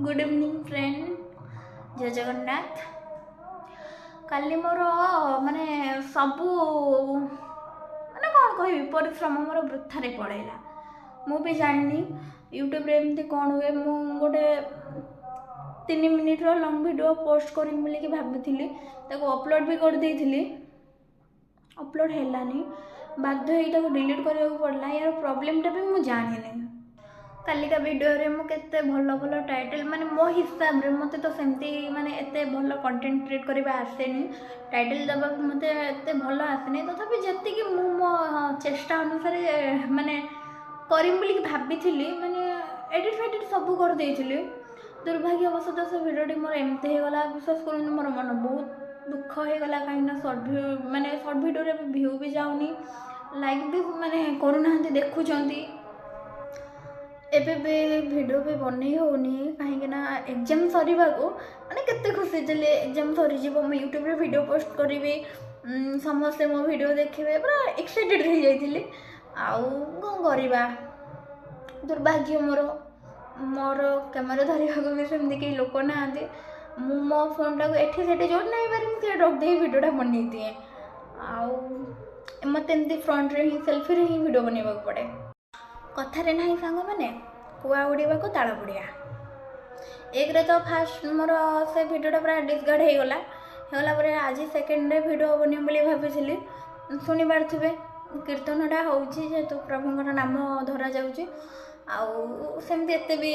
Good evening friend, ଜୟ ଜଗନ୍ନାଥ। କାଲି ମୋର ମାନେ ସବୁ, ମାନେ କ'ଣ କହିବି, ପରିଶ୍ରମ ମୋର ବୃଥାରେ ପଳେଇଲା। ମୁଁ ବି ଜାଣିନି ୟୁଟ୍ୟୁବରେ ଏମିତି କ'ଣ ହୁଏ। ମୁଁ ଗୋଟେ 3 ମିନିଟ୍ର ଲଙ୍ଗ୍ ଭିଡ଼ିଓ ପୋଷ୍ଟ କରିବି ବୋଲିକି ଭାବିଥିଲି, ତାକୁ ଅପଲୋଡ଼ ବି କରିଦେଇଥିଲି। ଅପଲୋଡ଼ ହେଲାନି, ବାଧ୍ୟ ହେଇକି ତାକୁ ଡିଲିଟ୍ କରିବାକୁ ପଡ଼ିଲା। ୟାର ପ୍ରୋବ୍ଲେମଟା ବି ମୁଁ ଜାଣିନି। କାଲିକା ଭିଡ଼ିଓରେ ମୁଁ କେତେ ଭଲ ଭଲ ଟାଇଟଲ୍, ମାନେ ମୋ ହିସାବରେ, ମୋତେ ତ ସେମିତି ମାନେ ଏତେ ଭଲ କଣ୍ଟେଣ୍ଟ କ୍ରିଏଟ୍ କରିବା ଆସେନି, ଟାଇଟଲ୍ ଦେବା ବି ମୋତେ ଏତେ ଭଲ ଆସେନି। ତଥାପି ଯେତିକି ମୁଁ ମୋ ଚେଷ୍ଟା ଅନୁସାରେ ମାନେ କରିବି ବୋଲିକି ଭାବିଥିଲି, ମାନେ ଏଡ଼ିଟ୍ ଫେଡ଼ିଟ୍ ସବୁ କରିଦେଇଥିଲି। ଦୁର୍ଭାଗ୍ୟବଶତଃ ସେ ଭିଡ଼ିଓଟି ମୋର ଏମିତି ହେଇଗଲା। ବିଶ୍ୱାସ କରନ୍ତୁ, ମୋର ମନ ବହୁତ ଦୁଃଖ ହେଇଗଲା, କାହିଁକିନା ସର୍ଟ ଭିଡ଼ିଓ, ମାନେ ସର୍ଟ ଭିଡ଼ିଓରେ ବି ଭ୍ୟୁ ବି ଯାଉନି, ଲାଇକ୍ ବି ମାନେ କରୁନାହାନ୍ତି ଦେଖୁଛନ୍ତି। ଏବେ ବି ଭିଡ଼ିଓ ବି ବନେଇ ହେଉନି, କାହିଁକିନା ଏକ୍ଜାମ୍ ସରିବାକୁ, ମାନେ କେତେ ଖୁସି ଥିଲି, ଏକ୍ଜାମ୍ ସରିଯିବ, ମୁଁ ୟୁଟ୍ୟୁବରେ ଭିଡ଼ିଓ ପୋଷ୍ଟ କରିବି, ସମସ୍ତେ ମୋ ଭିଡ଼ିଓ ଦେଖିବେ, ପୁରା ଏକ୍ସାଇଟେଡ଼ ହେଇଯାଇଥିଲି। ଆଉ କ'ଣ କରିବା, ଦୁର୍ଭାଗ୍ୟ ମୋର। ମୋର କ୍ୟାମେରା ଧରିବାକୁ ବି ସେମିତି କେହି ଲୋକ ନାହାନ୍ତି। ମୁଁ ମୋ ଫୋନ୍ଟାକୁ ଏଠି ସେଠି ଯେଉଁଠି ନେଇପାରେ, ମୁଁ ସେଇଠି ରଖିଦେଇ ଭିଡ଼ିଓଟା ବନେଇ ଦିଏ। ଆଉ ମୋତେ ଏମିତି ଫ୍ରଣ୍ଟରେ ହିଁ, ସେଲ୍ଫିରେ ହିଁ ଭିଡ଼ିଓ ବନେଇବାକୁ ପଡ଼େ। କଥାରେ ନାହିଁ ସାଙ୍ଗମାନେ, କୁଆ ଉଡ଼ିବାକୁ ତାଳ ବୁଡ଼ିଆ। ଏକରେ ତ ଫାଷ୍ଟ ମୋର ସେ ଭିଡ଼ିଓଟା ପୁରା ଡିସଗାର୍ଡ଼ ହେଇଗଲା। ହେଇଗଲା ପରେ ଆଜି ସେକେଣ୍ଡରେ ଭିଡ଼ିଓ ବନେଇବି ବୋଲି ଭାବିଥିଲି। ଶୁଣିପାରୁଥିବେ କୀର୍ତ୍ତନଟା ହେଉଛି, ଯେହେତୁ ପ୍ରଭୁଙ୍କର ନାମ ଧରାଯାଉଛି, ଆଉ ସେମିତି ଏତେ ବି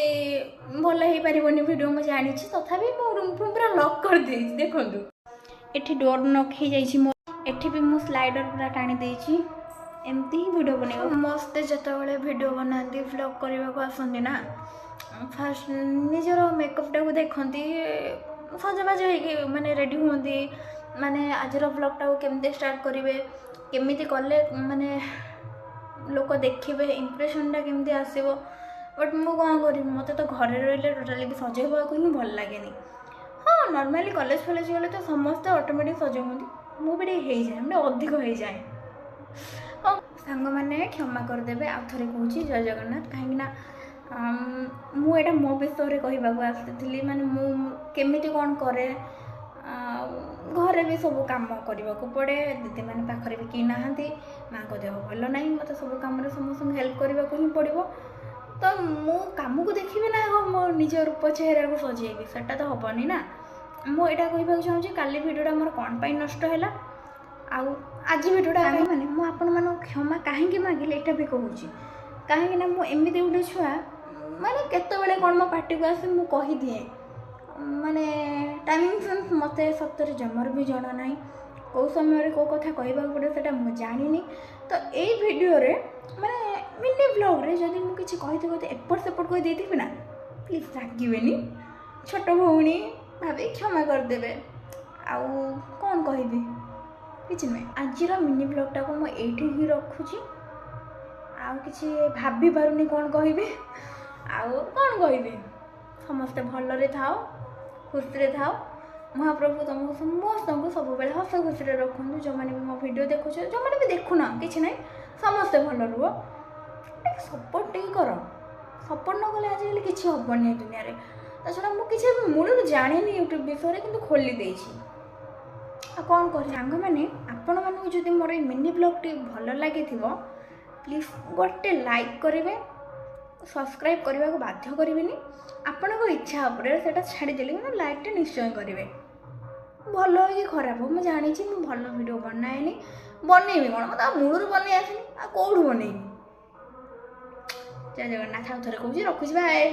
ଭଲ ହେଇପାରିବନି ଭିଡ଼ିଓ, ମୁଁ ଜାଣିଛି। ତଥାପି ମୁଁ ରୁମ୍ ଫୁମ୍ ପୁରା ଲକ୍ କରିଦେଇଛି। ଦେଖନ୍ତୁ, ଏଠି ଡୋର୍ ଲକ୍ ହେଇଯାଇଛି ମୋ, ଏଠି ବି ମୁଁ ସ୍ଲାଇଡ଼ର୍ ପୁରା ଟାଣି ଦେଇଛି। ଏମିତି ହିଁ ଭିଡ଼ିଓ ବନେଇବ। ସମସ୍ତେ ଯେତେବେଳେ ଭିଡ଼ିଓ ବନାନ୍ତି, ଭ୍ଲଗ୍ କରିବାକୁ ଆସନ୍ତି ନା, ଫାଷ୍ଟ ନିଜର ମେକଅପ୍ଟାକୁ ଦେଖନ୍ତି, ସଜବାଜ ହେଇକି ମାନେ ରେଡ଼ି ହୁଅନ୍ତି, ମାନେ ଆଜିର ଭ୍ଲଗ୍ଟାକୁ କେମିତି ଷ୍ଟାର୍ଟ କରିବେ, କେମିତି କଲେ ମାନେ ଲୋକ ଦେଖିବେ, ଇମ୍ପ୍ରେସନ୍ଟା କେମିତି ଆସିବ। ବଟ୍ ମୁଁ କ'ଣ କରିବି, ମୋତେ ତ ଘରେ ରହିଲେ ଟୋଟାଲି ବି ସଜେଇ ହେବାକୁ ହିଁ ଭଲ ଲାଗେନି। ହଁ, ନର୍ମାଲି କଲେଜ ଫଲେଜ ଗଲେ ତ ସମସ୍ତେ ଅଟୋମେଟିକ୍ ସଜେଇ ହୁଅନ୍ତି, ମୁଁ ବି ଟିକେ ହେଇଯାଏ, ମାନେ ଅଧିକ ହେଇଯାଏ। ହଁ ସାଙ୍ଗମାନେ, କ୍ଷମା କରିଦେବେ। ଆଉ ଥରେ କହୁଛି ଜୟ ଜଗନ୍ନାଥ, କାହିଁକିନା ମୁଁ ଏଇଟା ମୋ ବିଷୟରେ କହିବାକୁ ଆସିଥିଲି, ମାନେ ମୁଁ କେମିତି କ'ଣ କରେ। ଆଉ ଘରେ ବି ସବୁ କାମ କରିବାକୁ ପଡ଼େ, ଦିଦିମାନେ ପାଖରେ ବି କେହି ନାହାନ୍ତି, ମାଆଙ୍କ ଦେହ ଭଲ ନାହିଁ, ମୋତେ ସବୁ କାମରେ ସମସ୍ତଙ୍କୁ ହେଲ୍ପ କରିବାକୁ ହିଁ ପଡ଼ିବ। ତ ମୁଁ କାମକୁ ଦେଖିବି ନା ମୋ ନିଜ ରୂପ ଚେହେରାକୁ ସଜେଇବି? ସେଟା ତ ହେବନି ନା। ମୁଁ ଏଇଟା କହିବାକୁ ଚାହୁଁଛି, କାଲି ଭିଡ଼ିଓଟା ମୋର କ'ଣ ପାଇଁ ନଷ୍ଟ ହେଲା ଆଉ ଆଜି ଭିଡ଼ିଓଟା। ମାନେ ମୁଁ ଆପଣମାନଙ୍କୁ କ୍ଷମା କାହିଁକି ମାଗିଲି, ଏଇଟା ବି କହୁଛି, କାହିଁକିନା ମୁଁ ଏମିତି ଗୋଟେ ଛୁଆ, ମାନେ କେତେବେଳେ କ'ଣ ମୋ ପାଟିକୁ ଆସେ ମୁଁ କହିଦିଏ। ମାନେ ଟାଇମିଂ ସେନ୍ସ ମୋତେ ସତରେ ଜମାରୁ ବି ଜଣା ନାହିଁ। କେଉଁ ସମୟରେ କେଉଁ କଥା କହିବାକୁ ପଡ଼ିବ, ସେଇଟା ମୁଁ ଜାଣିନି। ତ ଏଇ ଭିଡ଼ିଓରେ, ମାନେ ମିନି ଭ୍ଲଗ୍ରେ ଯଦି ମୁଁ କିଛି କହିଥିବି, ତ ଏପଟ ସେପଟ କହିଦେଇଥିବି ନା, ପ୍ଲିଜ୍ ରାଗିବେନି, ଛୋଟ ଭଉଣୀ ଭାବି କ୍ଷମା କରିଦେବେ। ଆଉ କ'ଣ କହିବି, କିଛି ନୁହେଁ। ଆଜିର ମିନି ଭ୍ଲଗ୍ଟାକୁ ମୁଁ ଏଇଠି ହିଁ ରଖୁଛି। ଆଉ କିଛି ଭାବି ପାରୁନି କ'ଣ କହିବି। ଆଉ କ'ଣ କହିବି, ସମସ୍ତେ ଭଲରେ ଥାଅ, ଖୁସିରେ ଥାଅ। ମହାପ୍ରଭୁ ତୁମକୁ ସମସ୍ତଙ୍କୁ ସବୁବେଳେ ହସ ଖୁସିରେ ରଖନ୍ତୁ। ଯେଉଁମାନେ ବି ମୋ ଭିଡ଼ିଓ ଦେଖୁଛ, ଯେଉଁମାନେ ବି ଦେଖୁନ, କିଛି ନାହିଁ, ସମସ୍ତେ ଭଲ ରୁହ। ଟିକେ ସପୋର୍ଟ ଟିକେ କର। ସପୋର୍ଟ ନ କଲେ ଆଜିକାଲି କିଛି ହେବନି ଏ ଦୁନିଆରେ। ତା ଛଡ଼ା ମୁଁ କିଛି ମୂଳରୁ ଜାଣିନି ୟୁଟ୍ୟୁବ୍ ବିଷୟରେ, କିନ୍ତୁ ଖୋଲି ଦେଇଛି, ଆଉ କ'ଣ କରିବି। ସାଙ୍ଗମାନେ, ଆପଣମାନଙ୍କୁ ଯଦି ମୋର ଏଇ ମିନି ବ୍ଲଗ୍ଟି ଭଲ ଲାଗିଥିବ, ପ୍ଲିଜ୍ ଗୋଟେ ଲାଇକ୍ କରିବେ। ସବସ୍କ୍ରାଇବ୍ କରିବାକୁ ବାଧ୍ୟ କରିବେନି, ଆପଣଙ୍କ ଇଚ୍ଛା ଉପରେ ସେଇଟା ଛାଡ଼ିଦେଲି, କିନ୍ତୁ ଲାଇକ୍ଟା ନିଶ୍ଚୟ କରିବେ। ଭଲ ହଉ କି ଖରାପ ହଉ, ମୁଁ ଜାଣିଛି ମୁଁ ଭଲ ଭିଡ଼ିଓ ବନାଏନି। ବନେଇବି କ'ଣ, ମୋତେ ଆଉ ମୂଳରୁ ବନେଇ ଆସେନି, ଆଉ କେଉଁଠୁ ବନେଇବି? ଜୟ ଜଗନ୍ନାଥ ଆଉ ଥରେ କହୁଛି, ରଖୁଛି, ବାଏ।